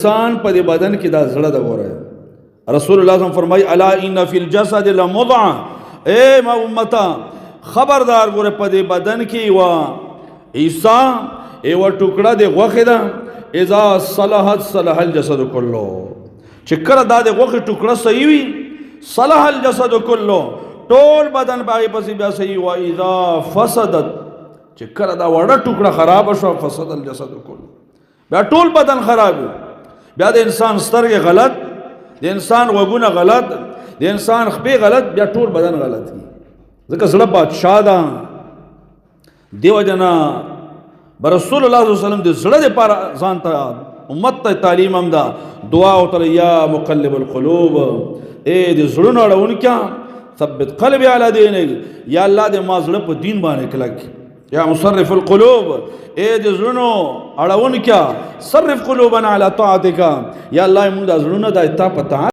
انسان په دې بدن کې دا زړه ده. ګوره، رسول الله صلی فرمای: الا ان فی الجسد لمضعه. اے ما امتا، خبردار، ګوره، په دې بدن کې یو عیسی، یو ټوکړه د غوخه ده. اذا صلحت صلح الجسد كله. چې کله دا د غوخه ټوکړه صحیح وي، صلح الجسد كله، ټول بدن باغی پسې بیا صحیح. و اذا فسدت، چې کله دا وړه ټوکړه خراب شو، فسد الجسد كله، بیا ټول بدن خراب. بیا د انسان سترګې غلط، د انسان غوږونه غلط، د انسان خپې غلط، بیا ټول بدن غلط دي، ځکه زړه بادشاہ ده. دیو جنا رسول الله صلی الله علیه وسلم د زړه لپاره ځان ته، امت ته تعلیم هم ده، دعا او تر: یا مقلب القلوب، اے د زړونو اړونکیا، ثبت قلبي على دينك. یا الله، د ما زړه په دین باندې کلک. یا مصرف القلوب، اے د زړونو اړونکیا، صرف قلوبنا على طاعتك. یا الله، موږ د زړونو د تا په